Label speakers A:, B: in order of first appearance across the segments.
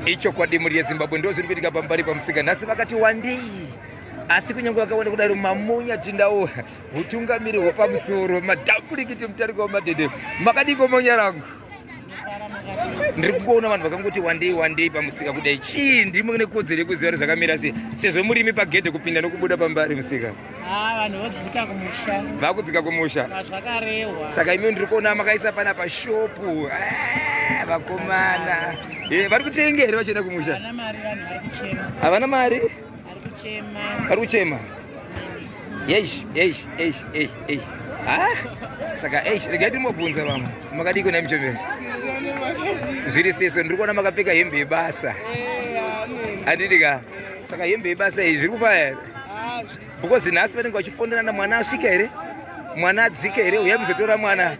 A: Ichokwadi mhuri yeZimbabwe, ndo zviri kuitika paMbare pamusika nhasi. Vakati wandei, asi kunyange vakawanda kudaro, mamunya tindawo hutungamiri hwepamusoro, madhamburikiti mutariko wamadhedhe. Makadiko monya rangu? Ndiri kungoona vanhu vakangoti wandei wandei pamusika kudai. Chii? Ndimo nekodzero yekuziva kuti zvakamira sei, sezvo murimi pagedhe kupinda nokubuda paMbare musika.
B: Vanhu vodzika kumusha.
A: Vakudzika kumusha.
B: Zvakarehwa.
A: Saka imi ndiri kuona makaisa pana pashopu. Vakomana, vari kutenga here vachienda kumusha?
B: Havana mari, vanhu vari kuchema.
A: Havana mari.
B: Vari kuchema.
A: Vari kuchema. Eish, eish, eish, eish, eish. Ah, saka eish, regai timbobvunza vamwe. Makadiko nai muchembere? Zviri seso. Ndiri kuona makapfeka hembe yebasa, handiti ka? Saka hembe yebasa iyi zviri kufaya here? Because nhasi vanenge vachifonderana, mwana asvika here, mwana adzika here, uya muzotora mwana.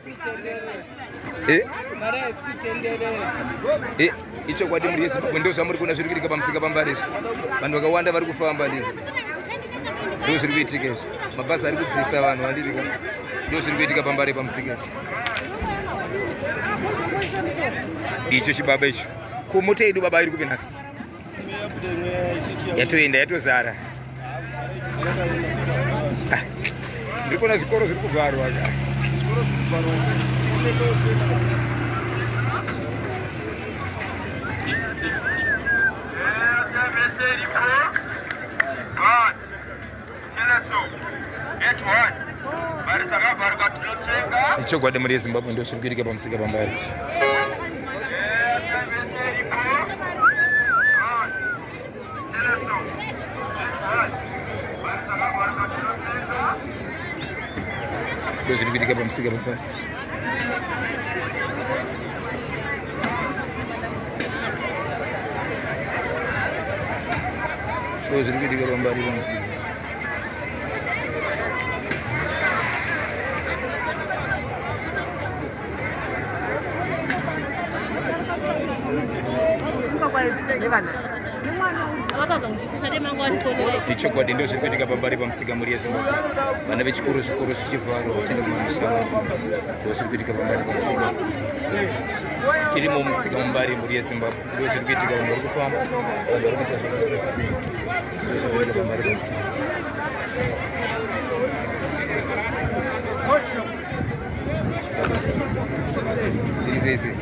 A: Ichokwadi muri yeZimbabwe, ndo zvamuri kuona zviri kuitika pamusika paMbare izvi. Vanhu vakawanda vari kufamba, ndizvo ndo zviri kuitika izvi. Mabhazi ari kudzisa vanhu, handirika? Ndo zviri kuitika paMbare pamusika izvi. Icho chibaba icho, kumota yedu baba iri kupi nhasi? Yatoenda, yatozara. Ndiri kuona zvikoro zviri kuvharwa.
C: Zvikoro zviri kuvharwa.
A: Ichokwadi muri yeZimbabwe, ndo zviri kuitika pamusika paMbare. Ndo zviri kuitika pamusika paMbare. Ndo zviri kuitika paMbare pamusika. Ichokwadi, ndo zviri kuitika paMbare pamusika muri yeZimbabwe. Vana vechikoro, zvikoro zvichivharwa vachienda kumamisha. Ndo zviri kuitika paMbare pamusika. Tirimo musika muMbare, mhuri yeZimbabwe. Ndo zviri kuitika, vanhu vari kufamba, vanhu vari kuita zvavari. Ndo zviri kuitika paMbare pamusika. Zviri sei sei?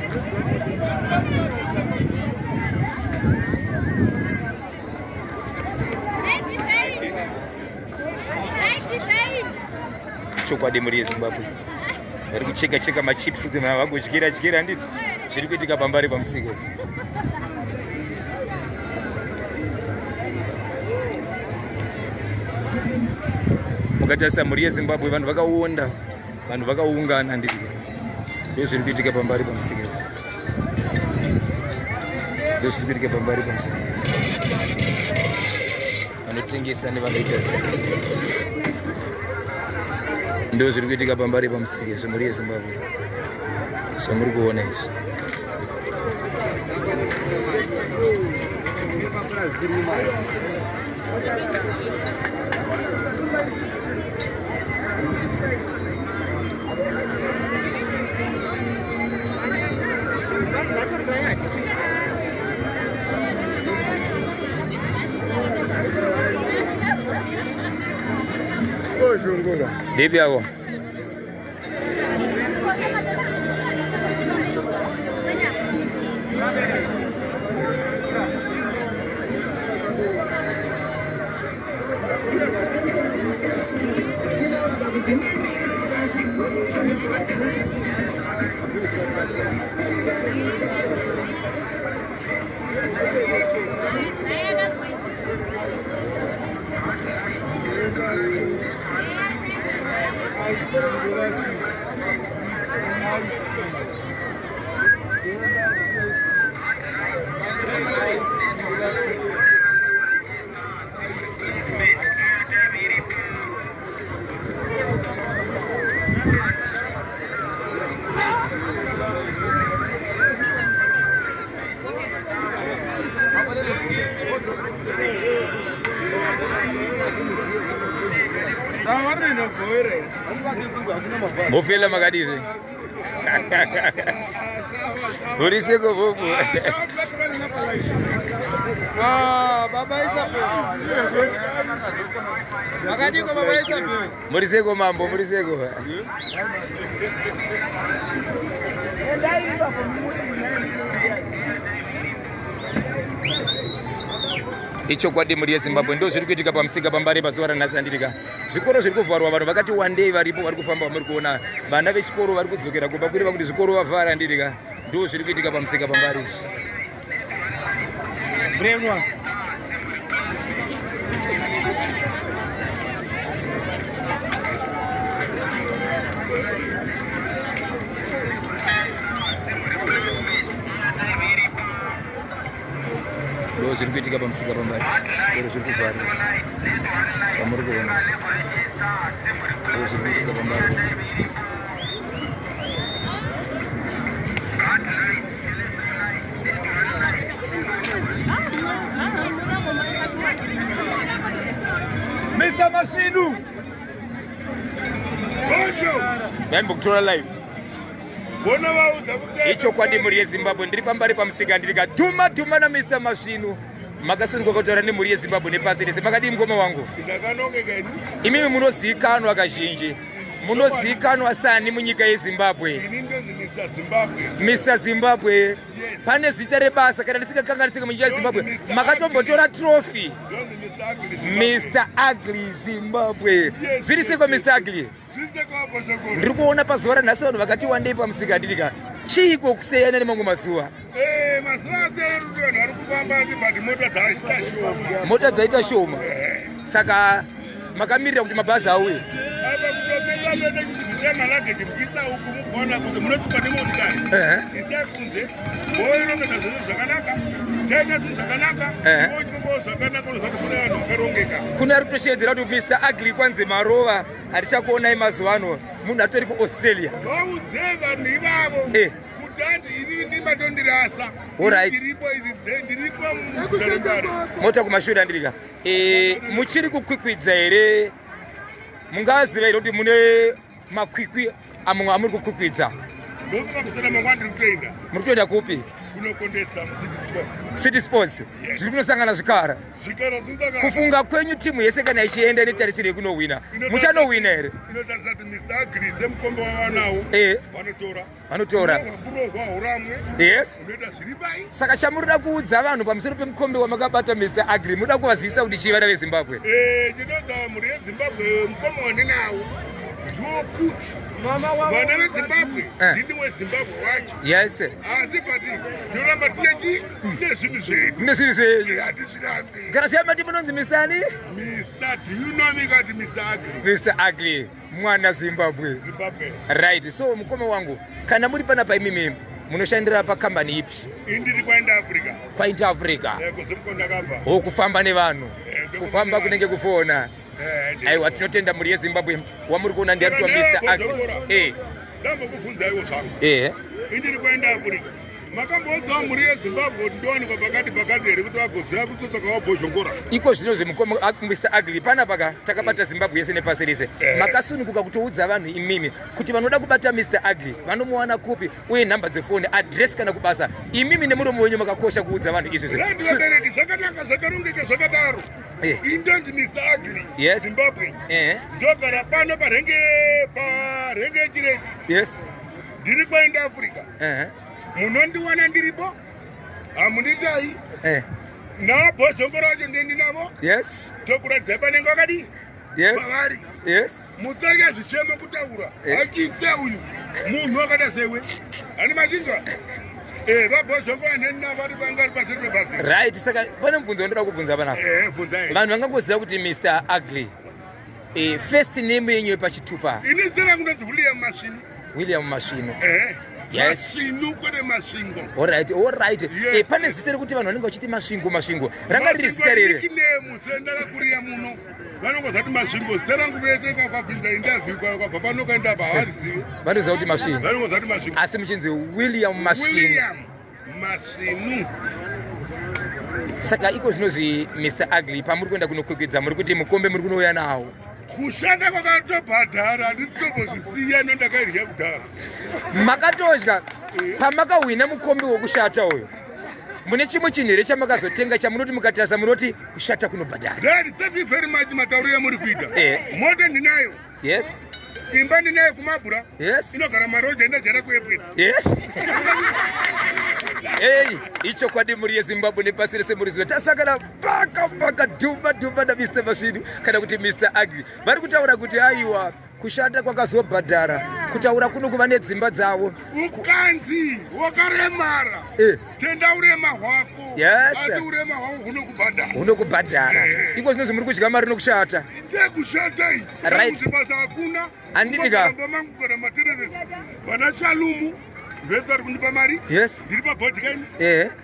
A: Chokwadi mhuri yeZimbabwe, vari kucheka cheka machips kuti vanhu vagodyira dyira, handiti? Zviri kuitika paMbare pamusika izvi. Mukatarisa, mhuri yeZimbabwe, vanhu vakaonda, vanhu vakaungana, handiti? Ndo zviri kuitika paMbare pamusika izvi. Ndo zviri kuitika paMbare pamusika. Vanotengesa nevanoita sei, ndo zviri kuitika paMbare pamusika izvi, mhuri yeZimbabwe, zvamuri kuona izvi. Ndipi yako? Mofela, makadizve? Uri seko vopo?
C: Ah, baba Isabel. Makadiko baba Isabel.
A: Muri seko mambo, muri seko. Ichokwadi mhuri yeZimbabwe, ndo zviri kuitika pamusika paMbare pazuva ranhasi andirika. Zvikoro zviri kuvharwa, vanhu vakati wandei varipo vari kufamba. Vamuri kuona vana vechikoro vari kudzokera kumba, kureva kuti zvikoro vavhara andirika. Ndo zviri kuitika pamusika paMbare izvi.
C: Brengwa.
A: Ndo zviri kuitika pamusika paMbare, zvikoro zviri kuvharwa zvamuri kuona izvi. Ndo zviri kuitika paMbare pamusika.
C: Mr. Mashinu.
A: Ndaimbokutora live.
D: Bona vaudza kuti
A: Ichokwadi mhuri yeZimbabwe, ndiri paMbare pamusika ndiri kadhuma dhuma naMr Masvinu. Makasununguka kutaura nemhuri yeZimbabwe nepasi rese. Makadii mukoma wangu?
D: Ndakanongeka ini.
A: Imimi munozivikanwa kazhinji, munozivikanwa sani munyika yeZimbabwe?
D: Ini ndonzi Mr Zimbabwe.
A: Mr Zimbabwe, pane zita rebasa kana ndisingakanganisike munyika yeZimbabwe makatombotora trophy?
D: Ndonzi Mr Ugly Zimbabwe.
A: Mr Ugly Zimbabwe, zviri seko Mr Ugly?
D: Zviseko sekuru.
A: Ndiri kuona pazuva ranhasi vanhu vakati wandei pamusika ndirika. Chiiko kusiyana nemamwe mazuva?
D: Mazuva asiyana kuti vanhu vari kufamba asi but mota dzaita shoma.
A: Mota dzaita shoma, saka makamirira kuti mabhazi auye?
D: Apa kutopinda pete kuti muite maluggage muchiisa uku mugoona kuti munotsikwa nemotikari. Itai kunze moirongedza zvinhu zvakanaka, taita zvinhu zvakanaka, mochifambawo zvakanaka, unoziva kuti kune vanhu vakarongeka.
A: Kune ari kutoshevedzera kuti Mr Ugly kwanzi marova, hatichakuonai mazuva ano, munhu atori kuAustralia.
D: Vaudze vanhu ivavo kuti hanzi inini ndimatondirasa. Ndiripo ivi, ndiripo muZimbabwe.
A: Mota kumashure andirika. Muchiri kukwikwidza here? Mungaziva here kuti mune makwikwi amwe amuri kukwikwidza?
D: Ndofunga kusana mangwana ndiri kutoenda.
A: Muri kutoenda kupi?
D: Kunokondesa muCity Sports.
A: City Sports.
D: Yes.
A: Zviri kunosangana zvikara.
D: Zvikara zvinosangana.
A: Kufunga kwenyu, timu yese kana ichienda netarisiro yekunohwina, muchanohwina here?
D: Inotarisa kuti Mr Ugly semukombe wavanawo vanotora.
A: Vanotora.
D: Kurohwa huramwe. Unoita zviri pai.
A: Saka chamurida kuudza vanhu pamusoro pemukombe wamakabata Mr Ugly, munoda kuvazivisa kuti chii vana veZimbabwe?
D: Ndinodza mhuri yeZimbabwe mukoma wandinawo ndokuti vana veZimbabwe, ndini weZimbabwe wacho. Asi but tinoramba tine chi tine zvinhu zvedu.
A: Mune zvinhu zvenyu.
D: Hatizvirambi.
A: Kana zviyamati munonzi Mr ani?
D: Mr, do you know me kati Mr Ugly.
A: Mr Ugly mwana Zimbabwe.
D: Zimbabwe.
A: Right, so mukoma wangu, kana muri panapa imimi munoshandira pakambani ipi?
D: Indiri kwaenda Africa.
A: Kwainta Africa.
D: Kuzimuko ndakabva.
A: O, kufamba nevanhu.
D: Ndokufamba.
A: Kufamba kunenge kufona. Aiwa, tinotenda mhuri yeZimbabwe. Wamuri kuona ndiaritwa
D: Saka
A: Mr
D: ndeyabozongora.
A: Ugly.
D: Ndambokubvunzaiwo zvangu. Indiri kwaenda Africa. Makamboudzawo mhuri yeZimbabwe kuti ndowanikwa pakati pakati here kuti vagoziva kutsotsoka wabhozhongora?
A: Iko zvino zvemukoma Mr Ugly panapa ka takabata Zimbabwe yese nepasi rese. Makasununguka kutoudza vanhu imimi kuti vanoda kubata Mr Ugly vanomuwana kupi, uye nhamba dzefoni, adresi kana kubasa. Imimi nemuromo wenyu makakosha kuudza vanhu izvozvo.
D: Right, vabereki, zvakanaka, zvakarongeka zvakadaro. Indonzi Mr Ugly Zimbabwe. Ndogara pano parenge parenge yeChiredzi. Ndiri kwaenda Africa. Munondiwana ndiripo, hamunditai. Nabhozhongora wacho ndendinavo. Tokuratidzai panenge wakadii pavari. Musarya zvichemo kutaura. Achise uyu munhu akaita sewe hani machinzwa. Vabhozhongora ndendinavo vari panga vari paseri pebhazi.
A: Right, saka pane mubvunzo wandoda kubvunza panapa.
D: Bvunzai.
A: Vanhu vangangoziva kuti Mr Ugly, first name yenyu yepachitupa?
D: Ini zita rangu ndonzi William Masvinu.
A: William Masvinu.
D: Masvinu kwete Masvingo.
A: Alright, alright.
D: Yes.
A: Pane zita rekuti vanhu vanenge vachiti Masvingo, Masvingo ranga riri zita rere?
D: Nickname, sendakakurira muno vanongozati Masvingo. Zita rangu vese kakabvinza interview kwabva pano kaenda apa havazivi.
A: Vanoziva kuti Masvingo.
D: Vanongozati Masvingo.
A: Asi muchinzi William Masvinu?
D: William Masvinu.
A: Saka iko zvinozvi Mr Ugly, pamuri kuenda kunokwikwidza, muri kuti mukombe muri kunouya nawo?
D: Kushanda kwakatobhadhara, handitombozvisiya nondakairya kudhara.
A: Makatodya pamakahwina mukombe wokushata uyu? Mune chimwe chinhu here chamakazotenga chamunoti mukatarisa munoti kushata kunobhadhara?
D: Dad, thank you very much matauriro amuri kuita. Mota ndinayo.
A: Yes.
D: Imba ndinayo kumabhura.
A: Yes.
D: Inogara maroja inogara kuepweti.
A: Yes. Hey, ichokwadi mhuri yeZimbabwe nepasi rese muri zuva tasangana paka paka dhumba dhumba naMr Masvinu kana kuti Mr Agri. Vari kutaura kuti aiwa kushanda kwakazobhadhara kutaura kuno kuva nedzimba dzavo.
D: Ukanzi wakaremara tenda urema hwako.
A: Yes.
D: Asi urema hwako hunokubhadhara.
A: Hunokubhadhara. Iko zvinonzi muri kudya mari nokushata.
D: Ndekushata iyi.
A: Right.
D: Basa hakuna.
A: Handiti ka.
D: Mangu kana materezesi. Vana Chalumu vese vari kundipa mari.
A: Yes.
D: Ndiri pabhodhi kaini.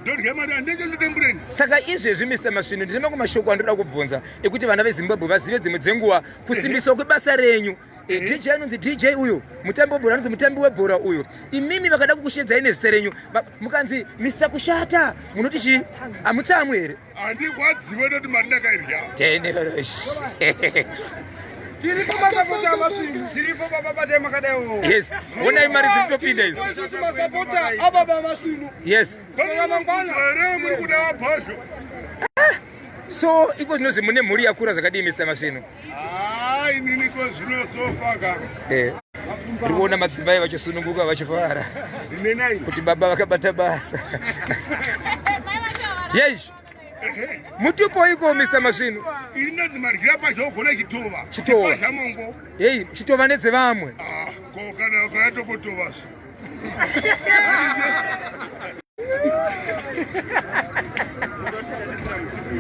D: Ndodya mari handenge ndotembureni.
A: Saka izvezvi Mr Masvinu ndine mamwe mashoko andinoda kubvunza ekuti vana veZimbabwe vazive dzimwe dzenguva kusimbiswa kwebasa renyu. DJ anonzi DJ uyu, mutambi webhora anonzi mutambi webhora uyu. Imimi vakada kukushedzai nezita renyu, mukanzi Mr Kushata, munoti chii? Hamutsamwi here?
D: Handigwadziwe nekuti mari ndakairya.
A: Tenerosh.
C: Tiripo masapota aMasvinu, tiripo baba batai makadaiwo.
A: Yes, honai mari dziri kutopinda idzi.
C: Isusu masapota ababa Masvinu.
A: Yes.
C: Saka mangwana.
D: Here muri kuda wabhazvo.
A: So iko zvinozi mune mhuri yakura zvakadii Mr Masvinu?
D: Inini ko zvino sofaka.
A: Ndiri kuona madzimai vachisununguka vachifara.
D: Ndine nai.
A: Kuti baba vakabata basa. Yes. Mutupo iko Mr Masvinu.
D: Ini ndinonzi madyira pazha ugona chitova.
A: Chitova.
D: Zvamongo.
A: Hey, chitova nedzevamwe.
D: Ko kana ukayatokotova.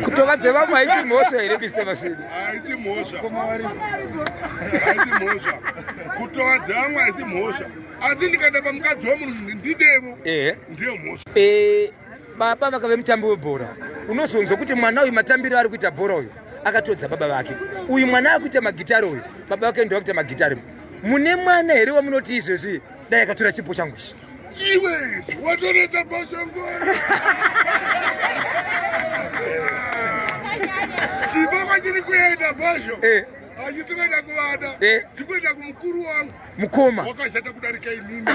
A: Kutova dzevamwe haisi mhosva here Mr Masvinu?
D: Haisi mhosva. Haisi mhosva. Kutova dzevamwe haisi mhosva. Asi ndikaenda pamukadzi wemunhu ndidevo. Ndiyo mhosva.
A: Baba vakave mutambi webhora. Unozonzwa kuti mwana uyu matambiro ari kuita bhora uyu akatodza baba vake. Uyu mwana ari kuita magitare uyu, baba vake ndiwo akuita magitare. Mune mwana here wamunoti izvezvi dai akatora chipo changu ichi?
D: Iwe watoretsa bhozhongo. Chipo kwachiri kuenda bhozho. Hachisi kuenda kuvana. Chikuenda kumukuru wangu.
A: Mukoma.
D: Wakashata kudarika inini.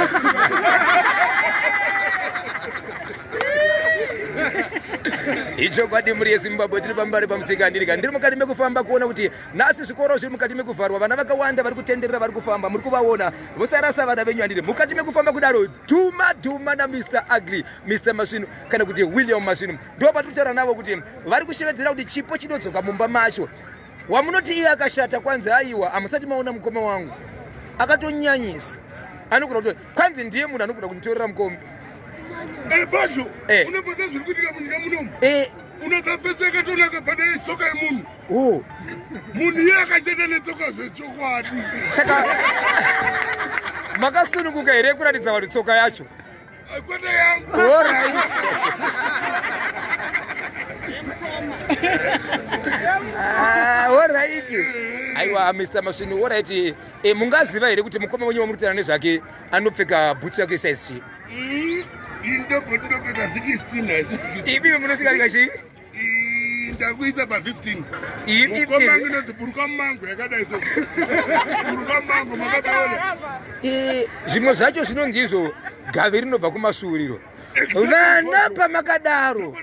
A: Ichokwadi mhuri yeZimbabwe tiri pambari pamusika ndirika. Ndiri mukati mekufamba kuona kuti nhasi zvikoro zviri mukati mekuvharwa, vana vakawanda vari kutenderera vari kufamba, muri kuvaona vosarasa vana venyu handiri mukati mekufamba kudaro. Dhuma dhuma na Mr Ugly, Mr Masvinu kana kuti William Masvinu ndo patiri kutaura navo kuti vari kushevedzera kuti chipo chinodzoka mumba macho. Wamunoti iye akashata kwanzi aiwa hamusati maona mukoma wangu akatonyanyisa, anogona kuti kwanzi ndiye munhu anogona kunditorera mukombe.
D: Bhazho, unopota zviri kuitika munyika munomu. Unosapeseka tonaka pane tsoka yemunhu. Munhu iye akacheta netsoka zvechokwadi.
A: Saka makasununguka here kuratidza vanhu tsoka yacho?
D: Kwete yangu.
A: All right. All right. Aiwa Mr Masvinu, all right. Mungaziva here kuti mukoma wenyu wamuri kutaura nezvake anopfeka bhutsu yake size chii?
D: Ndinopfeka 16 haisi 16.
A: Ipi munosika chii?
D: Ndakuisa pa 15.
A: Ipi
D: Mukoma wangu inonzi buruka mumango yakadai so. Buruka mumango makabaona.
A: Zvimwe zvacho zvinonzi izvo gavi rinobva kumasuriro. Vana pamakadaro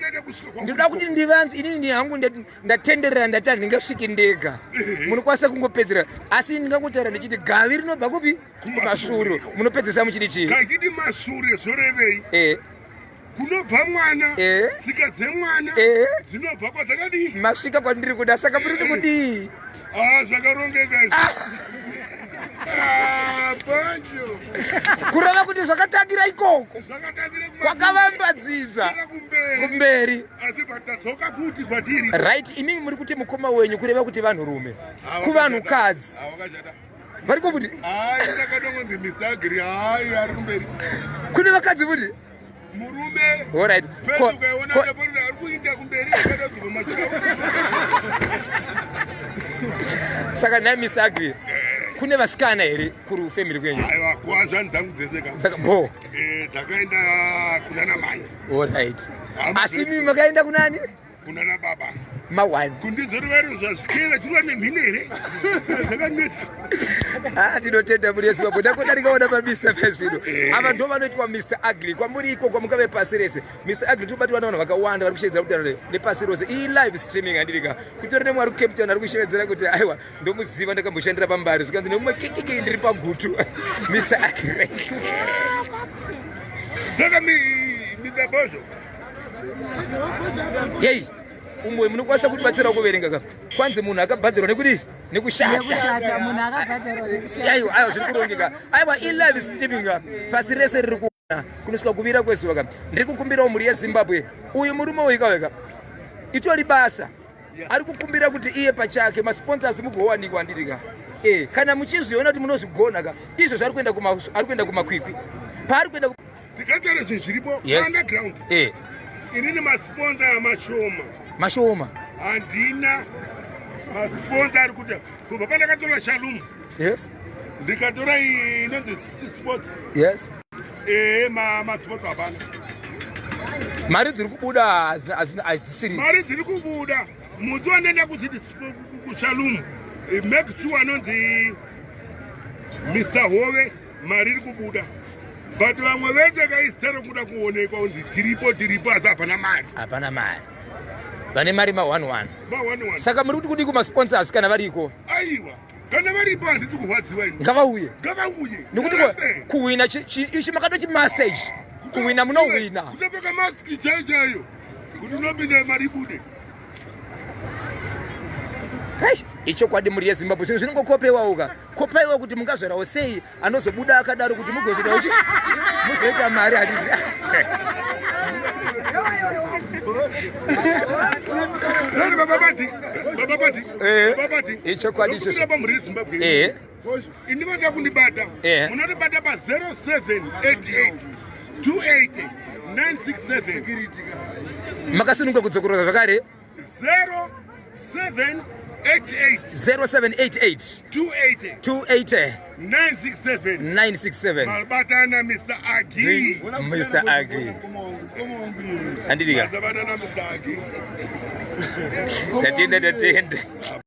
A: ndinoda kuti ndivanzi inini hangu ndatenderera ndati handingasviki ndega. Munokwanisa kungopedzera asi ndingangotaura ndichiti gavi rinobva kupi? Kumashure. Munopedzesa muchiti chii?
D: Kachiti mashure zvorevei? Kunobva mwana, tsika dzemwana dzinobva kwadzakadii?
A: Masvika kwandiri kuda, saka muri kuti kudii?
D: Zvakarongeka izvi. Banjo.
A: Kureva kuti zvakatangira ikoko.
D: Zvakatangira
A: Kwakavamba dzidza. Kumberi.
D: Asi patadzoka futi kwatiri.
A: Right, imimi muri kuti mukoma wenyu kureva kuti vanhurume. Kuvanhukadzi. Vari kuti?
D: Hayi, ndakadongonzi Mr Agri, hayi, ari kumberi.
A: Kune vakadzi futi?
D: Murume.
A: All right.
D: Ukaona ari kuinda kumberi akadzoka machira.
A: Saka nhai Mr Agri, kune vasikana here kuri family kwenyu?
D: Aiwa, kuhanzvani dzangu dzese ka.
A: Saka bo.
D: Dzakaenda kuna namai.
A: All right. Asi mimi makaenda kunani?
D: Kunana baba.
A: Ma1.
D: Kundizorova zvikera chirwa nemhino here? Zvakanetsa.
A: Ah, tinotenda mhuri yeZimbabwe. Ndakodarikaona pamisa pezvino. Ava ndo vanoitwa Mr Ugly. Kwamuri iko kwamungave pasi rese. Mr Ugly tinobatwa navanhu vakawanda vari kushevedzera kutaura nepasi rose. Iyi live streaming handirika. Kutori nemwe ari kuCape Town ari kushevedzera kuti aiwa ndomuziva ndakamboshandira pambari. Zvikanzi nemumwe kekeke ndiri paGutu. Mr Ugly.
D: Saka Mr Bozho.
A: Yei. Umwe munokwanisa kutibatsira kuverenga ka. Kwanzi munhu akabhadharwa nekudii? Nekushata.
B: Nekushata, munhu akabhadharwa nekushata.
A: Aiwa, aiwa zviri kurongeka. Aiwa ilive streaming ka. Pasi rese riri kuona kunosvika kuvira kwezuva ka. Ndiri kukumbirawo mhuri yeZimbabwe. Uyu murume uyu kaweka. Itori basa. Ari kukumbira kuti iye pachake masponsors mugowanikwa ndiri ka. Kana muchizviona kuti munozvigona ka. Izvo zvari kuenda kuma ari kuenda kumakwikwi. Paari kuenda
D: Tikataura zvinhu zviripo
A: Yes.
D: underground. Inini masponsor mashoma.
A: Mashoma.
D: Handina masponsor ari kuti kubva pandakatora Shalom.
A: Yes.
D: Ndikatora inonzi sports.
A: Yes.
D: Masponsor hapana.
A: Mari dziri kubuda hadzisiri.
D: Mari dziri kubuda. Musi wandaenda kuZidi kuShalom, make sure anonzi Mr Hove mari iri kubuda. But vamwe vese kaizita rokuda kuonekwa kunzi tiripo tiripo asi hapana mari.
A: Hapana mari. Vane mari ma 11.
D: Ma 11.
A: Saka muri kuti kudii kumasponsors kana variko?
D: Aiwa. Kana varipo handisi kurwadziwa ini.
A: Ngavauye.
D: Ngavauye.
A: Nekuti kuwina ichi makatochi master ichi. Kuwina munowina.
D: Kutopfeka mask chaiyo chaiyo. Kuti unopinda mari ibude.
A: Hey, ichokwadi mhuri yeZimbabwe zvinhu zvinongokopewawo ka. Kopaiwa kuti mungazvarawo sei anozobuda akadaro kuti mugozoita uchi muzoita mari handiti.
D: Rani baba bati, baba bati, baba bati.
A: Ichokwadi ichocho.
D: Ndokumbira pamhuri yeZimbabwe. Ini vanoda kundibata. Munondibata pa 0788 280 967.
A: Makasununguka kudzokorora zvakare.
D: 0788
A: 0788
D: 280
A: 280
D: 967.
A: 967.
D: Mabatana Mr Agi.
A: Mr Agi. Handidika.
D: Mabatana Mr Agi.
A: Tatenda tatenda.